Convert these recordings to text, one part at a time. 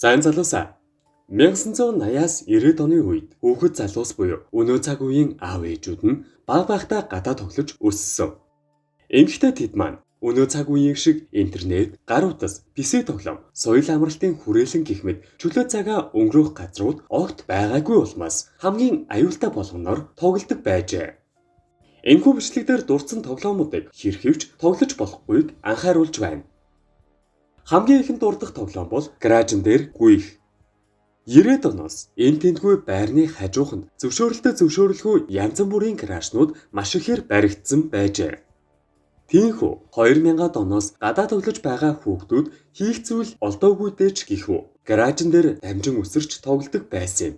Сайн залуусаа. 1980-аас 90-ад оны үед хүүхэд залуус буюу өнөө цаг үеийн аав ээжүүд нь бага байхдаа гадаа тоглож өссөн. Ингэхдээ тэд маань өнөө цаг үеийн шиг интернет, гар утас, PC тоглоом, соёл амралтын хүрээлэн гэх мэт чөлөө цагаа өнгөрөөх газрууд огт байгаагүй улмаас хамгийн аюултай болгоноор тоглодог байжээ. Энэхүү бичлэг дээр дурдсан тоглоомуудыг хэрхэвч тоглож болохгүйг анхааруулж байна. Хамгийн ихэнд дурдах тоглоом бол гаражн дээр гүйх. 90-ад оноос энэ тэндгүй байрны хажууханд зөвшөөрөлтөй зөвшөөрөлгүй янз бүрийн гаражнууд маш ихээр баригдсан байжээ. Тиймээс 2000-ад оноос гадаа тоглож байгаа хүүхдүүд хийх зүйл олдоогүй дэж гэх үү гаражн дээр дамжин үсэрч тоглодог байсан юм.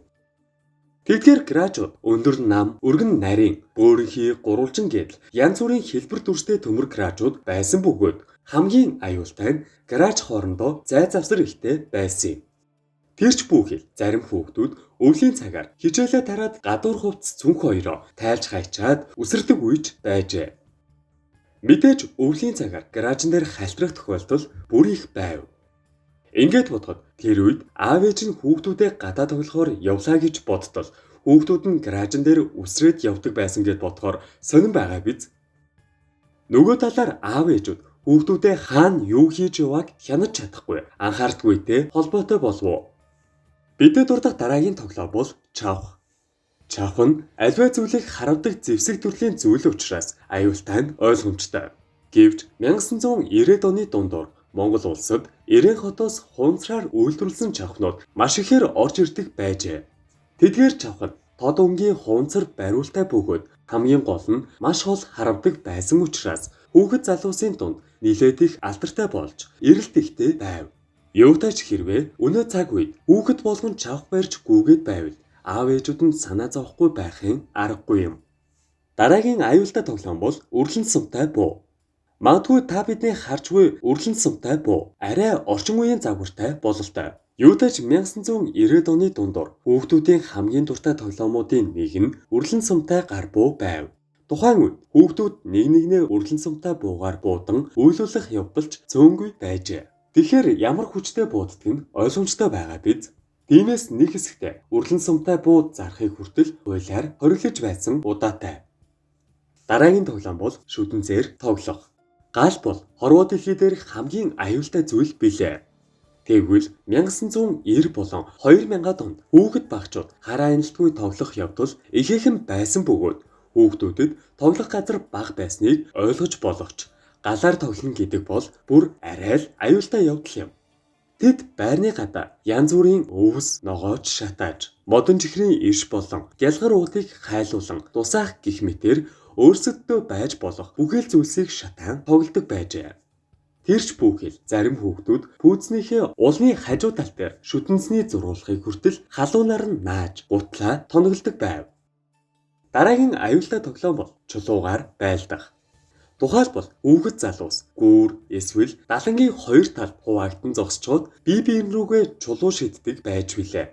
Тэдгээр гаражууд өндөр нам, өргөн нарийн, бөөрөнхий, гурвалжин гэдэл янз бүрийн хэлбэр дүрстэй төмөр гаражууд байсан бөгөөд хамгийн аюултай нь гараж хоорондоо зай завсар ихтэй байсан юм. Тэр ч бүхэл зарим хүүхдүүд өвлийн цагаар хичээлээ тараад гадуур хувцас цүнх хоёроо тайлж хайчаад үсэрдэг үеч байжээ. Мэдээж өвлийн цагаар гаражн дээр халтрах тохиолдол бүр их байв. Ингээд бодоход тэр үед аав ээж нь хүүхдүүдээ гадаа тоглохоор явлаа гэж бодтол хүүхдүүд нь гаражн дээр үсрээд явдаг байсан гэд бодохоор сонин байгаа биз? Нөгөө талаар аав ээжүүд хүүхдүүдээ хаана юу хийж явааг хянаж чадахгүй анхаардаггүйтэй холбоотой болов уу? Бидний дурдах дараагийн тоглоом бол чавх. Чавх нь аливаа зүйлийг харавдаг зэвсэг төрлийн зүйл учраас аюултай нь ойлгомжтой. Гэвч 1990-ад оны дундуур Монгол улсад Эрен хотоос хунцраар үйлдвэрлэсэн чавхнууд маш ихээр орж ирдэг байжээ. Тэдгээр чавх нь тод өнгийн хунцар бариултай бөгөөд хамгийн гол нь маш хол харавдаг байсан учраас хүүхэд залуусын дунд нилээд их алдартай болж эрэлт ихтэй байв. Юутай ч хэрвээ өнөө цаг үед хүүхэд болгон чавх барьж гүйгээд байвал аав ээжүүд нь санаа зовхгүй байхын аргагүй юм. Дараагийн аюултай тоглоом бол үрлэн сумтай буу. Магадгүй та бидний харж буй үрлэн сумтай буу арай орчин үеийн загвартай бололтой. Юутай ч 1990-ад оны дундуур хүүхдүүдийн хамгийн дуртай тоглоомуудын нэг нь үрлэн сумтай гар буу байв. Тухайн үед хүүхдүүд нэг нэгнээ үрлэн сумтай буугаар буудан уйлуулах явдалч цөөнгүй байжээ. Тэгэхээр ямар хүчтэй бууддаг нь ойлгомжтой байгаа биз? Тиймээс нэг хэсэгтээ үрлэн сумтай буу зарахыг хүртэл хуулиар хориглож байсан удаатай. Дараагийн тоглоом бол шүдэнзээр тоглох. Гал бол хорвоо дэлхий дээрх хамгийн аюултай зүйл билээ. Тэгвэл 1990 болон 2000-ад онд хүүхэд багчууд хараа анилтгүй тоглох явдал ихээхэн байсан бөгөөд хүүхдүүдэд тоглох газар бага байсныг ойлгож болох ч галаар тоглоно гэдэг бол бүр арай л аюултай явдал юм. Тэд байрны гадаа янз бүрийн өвс, ногооч шатааж, модон чихрийн эрш болон гялгар уудыг хайлуулан тусаах гэх мэтэр өөрсөддөө байж болох бүхэл зүйлсийг шатаан тоглодог байжээ. Тэр ч бүхэл зарим хүүхдүүд пүүзнийхээ улны хажуу тал дээр шүтэнцний зуруулахыг хүртэл халуунаар нь нааж гутлаа тоноглодог байв. Дараагийн аюултай тоглоом бол чулуугаар байлдах. Тухайлбал хүүхэд залуус гүүр эсвэл далангийн хоёр талд хуваагдсан зогсчоод бие биен рүүгээ чулуу шиддэг байж билээ.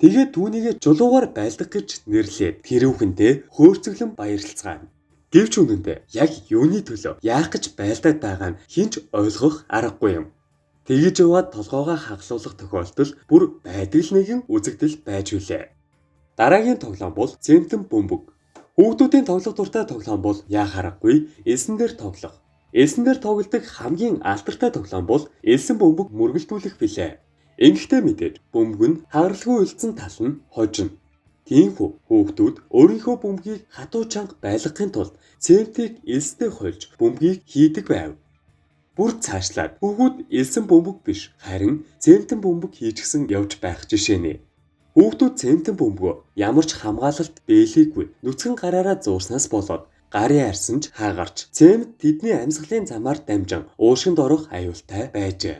Тэгээд түүнийгээ чулуугаар байлдах гэж нэрлээд тэрүүхэндээ хөөрцөглөн баярлцгаана. Гэвч үнэндээ яг юуны төлөө яах гэж байлдаад байгаа нь хэн ч ойлгох аргагүй юм. Тэгэж яваад толгоогоо хаглуулах тохиолдол бүр байдаг л нэгэн үзэгдэл байж билээ. Дараагийн тоглоом бол цемтэн бөмбөг. Хүүхдүүдийн тоглох дуртай тоглоом бол яах аргагүй элсэн дээр тоглох. Элсэн дээр тоглодог хамгийн алдартай тоглоом бол элсэн бөмбөг мөргөлдүүлэх билээ. Ингэхдээ мэдээж бөмбөг нь хагаралгүй үлдсэн тал нь хожино. Тиймээс хүүхдүүд өөрийнхөө бөмбөгийг хатуу чанга байлгахын тулд цемтийг элстэй хольж бөмбөгийг хийдэг байв. Бүр цаашлаад хүүхүүд элсэн бөмбөг биш харин цемтэн бөмбөг хийчихсэн явж байх жишээ нэ. Хүүхдүүд цемтэн бөмбөгөө ямар ч хамгаалалт бээлийгүй нүцгэн гараараа зуурснаас болоод гарын арьсан ч хаагарч цемент тэдний амьсгалын замаар дамжин уушгинд орох аюултай байжээ.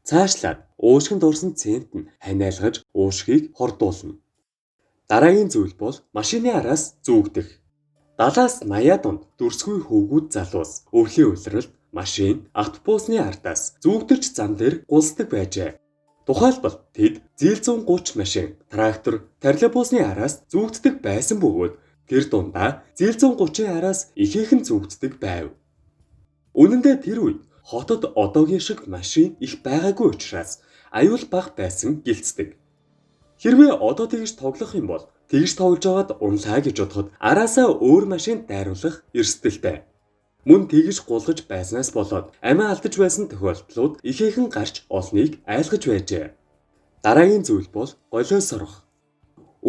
Цаашлаад уушгинд орсон цемент нь ханиалгаж уушгийг хордуулна. Дараагийн зүйл бол машины араас зүүгдэх. 70-аас 80-ад онд дүрсгүй хөвгүүд залуус өвлийн улиралд машин, автобусны ардаас зүүгдэрч зам дээр гулсдаг байжээ. Тухайлбал тэд зээл 130 машин, трактор, троллейбусны араас зүүгддэг байсан бөгөөд тэр дундаа зээл 130-ын араас ихээхэн зүүгддэг байв. Үнэн дээр тэр үед хотод одоогийн шиг машин их байгаагүй учраас аюул бага байсан гэлцдэг. Хэрвээ одоо тэгж тоглох юм бол тэгж тоглож байгаад унлаа гэж бодоход араасаа өөр машинд дайруулах эрсдэлтэй. Мөн тэгж гулгаж байснаас болоод амиа алдаж байсан тохиолдлууд ихээхэн гарч олныг айлгаж байжээ. Дараагийн зүйл бол голио сорох.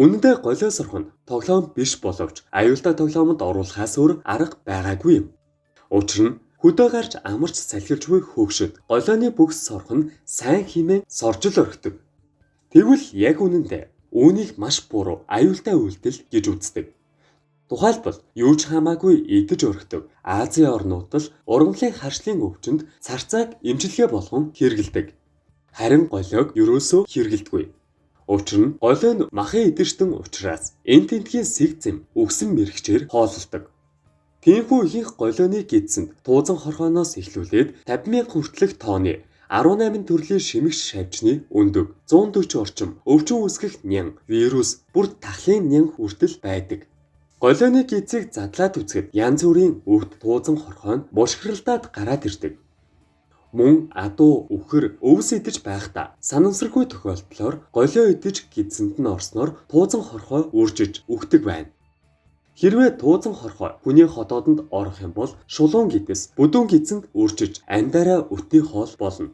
Үнэн дээр голио сорох нь тоглоом биш боловч аюултай тоглоомонд оруулахаас өөр арга байгаагүй юм. Учир нь хөдөө гарч амарч салхилж буй хөөгшөд голионы бүх сорох нь сайн хэмээн сорж л орхидог. Тэгвэл яг үнэндээ үүнийг маш буруу аюултай үйлдэл гэж үздэг. Тухайлбал юу ч хамаагүй идэж орхидог Азийн орнууд л ургамлын харшлын өвчнөд царцааг эмчилгээ болгон хэрэглэдэг. Харин голиог ерөөсөө хэрэглэдэггүй. Учир нь голио нь махын идэвчтэн учраас энэ тентгийн сэг зэм үгсэн мэрэгчээр хооллолдог. Тиймээс ихэнх голионы гидсэнд туузан хорхооноос эхлүүлээд 50,000 хүртэлх тооны 18 төрлийн шимэгч шавжны өндөг, 140 орчим өвчин үүсгэх нян, вирус, бүр тахлын нян хүртэл байдаг. Голионы гидсийг задлаад үзэхэд янз бүрийн өвд туузан хорхоо нь бушгиралдаад гараад ирдэг. Мөн адуу, үхэр, өвс идэж байхдаа санамсаргүй тохиолдлоор голио идэж гидсэнд нь орсноор туузан хорхой үржиж үхдэг байна. Хэрвээ туузан хорхой хүний ходоодонд орох юм бол шулуун гидэс бүдүүн гидсэнд үржиж амьдаараа өтний хоол болно.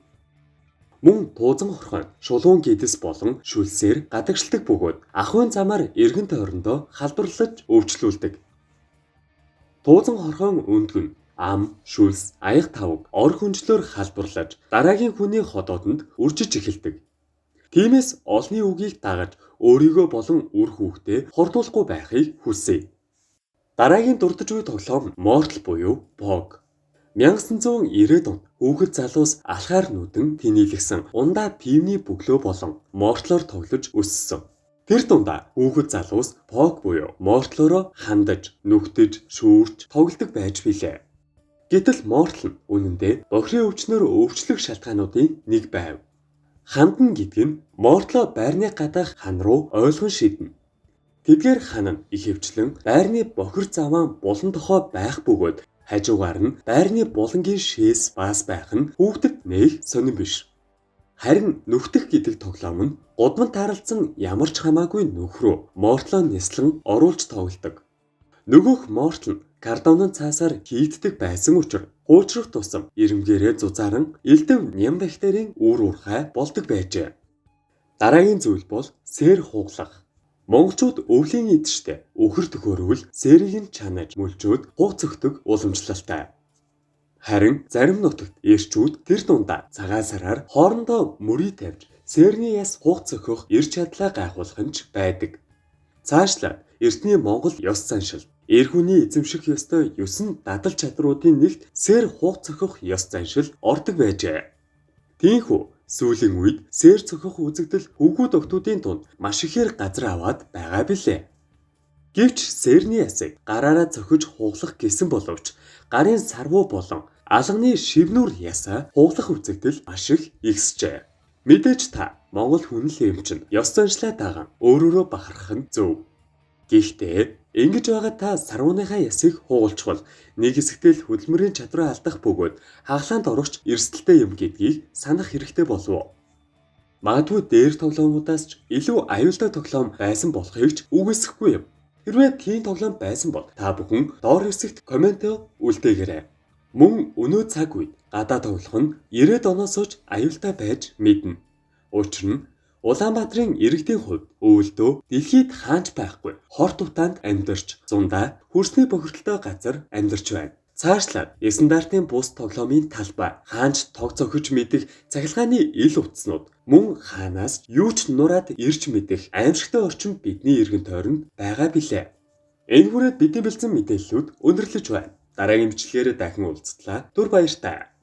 Мөн туузан хорхой нь шулуун гидэс болон шүлсээр гадагшилдаг бөгөөд ахуйн замаар эргэн тойрондоо халдварлаж өвчлүүлдэг. Туузан хорхойн өндөг нь ам, шүлс, аяга тавг, ор хөнжлөөр халдварлаж дараагийн хүний ходоодонд үржиж эхэлдэг. Тиймээс олонний үгийг дагаж өөрийгөө болон үр хүүхдээ хордуулахгүй байхыг хүсье. Дараагийн дурдж буй тоглоом Мортал буюу Пог. 1990-ад онд хүүхэд залуус алхаар нүдэн тэнийлгсэн ундаа пивний бөглөө болон Мортлоор тоглож өссөн. Тэр дундаа хүүхэд залуус Пог буюу Мортлоороо хандаж, нүхтэж, шүүрч тоглодог байж билээ. Гэтэл Мортал нь үнэндээ бохирын өвчнөөр өвчлөх шалтгаануудын нэг байв. Хандна гэдэг нь Мортлоо байрны гадаах хан руу ойлгон шиднэ. Тэдгээр хан нь ихэвчлэн байрны бохир заваан булан тохой байх бөгөөд хажуугаар нь байрны булангийн шээс баас байх нь хүүхдэд нэх сонин биш. Харин нүхтэх гэдэг тоглоом нь гудамд тааралдсан ямар ч хамаагүй нүх рүү Мортлоо нислэн оруулж тоглодог. Нөгөөх Мортал нь картонын цаасаар хийгддэг байсан учир хуучрах тусам ирэмгээрээ зузааран элдэв ням бактерийн үр уурхай болдог байжээ. Дараагийн зүйл бол сэр хуглах. Монголчууд өвлийн эдштэй үхэр төхөөрвөл сэрийг нь чанаж мөлжөөд хуг цогтөг уламжлалтай. Харин зарим нутагт эрчүүд тэр дундаа цагаан сараар хоорондоо мөрий тавьж сэрний яс хуг цохих эрч чадлаа гайхуулах нь ч байдаг. Цаашлаад эртний Монгол ёс заншил эр хүний эзэмших ёстой 9 дадал чадруудын нэгт сэр хуг цохих ёс заншил ордог байжээ. Тиймээс сүүлийн үед сэр цохих үзэгдэл хөвгүүд охидын дунд маш ихээр газар аваад байгаа билээ. Гэвч сэрний ясыг гараараа цохиж хуглах гэсэн боловч гарын сарвуу болон алганы шивнүүр ясаа хуглах үзэгдэл маш их ихсжээ. Мэдээж та Монгол хүн л юм чинь ёс заншлаа даган өөрөөрөө бахархах нь зөв. Гэхдээ ингэж байгаа та сарвууныхаа ясыг хугалчвал нэг хэсэгтээ л хөдөлмөрийн чадвараа алдах бөгөөд хаглаанд орохч эрсдэлтэй юм гэдгийг санах хэрэгтэй болов уу? Магадгүй дээр тоглоомудаас ч илүү аюултай тоглоом байсан болохыг ч үгүйсэхгүй юм. Хэрвээ тийм тоглоом байсан бол та бүхэн доор хэсэгт коммент үлдээгээрэй. Мөн өнөө цаг үед гадаа тоглох нь 90-ад оноос ч аюултай байж мэднэ. Учир нь Улаанбаатарын иргэдийн хувьд өвөлдөө дэлхийд хаанч байхгүй хор тутаанд амьдарч зундаа хөрсний бохирдолтой газар амьдарч байна. Цаашлаад стандартын бус тоглоомын талбай хаанч тог зохиж мэдэх цахилгааны ил утаснууд мөн хаанаас юу ч нураад ирж мэдэх аимшигтай орчин бидний эргэн тойронд байгаа билээ. Энэ хүрээд бидний бэлдсэн мэдээллүүд өндөрлөж байна. Дараагийн бичлэгээр дахин уулзтлаа. Түр баяртай.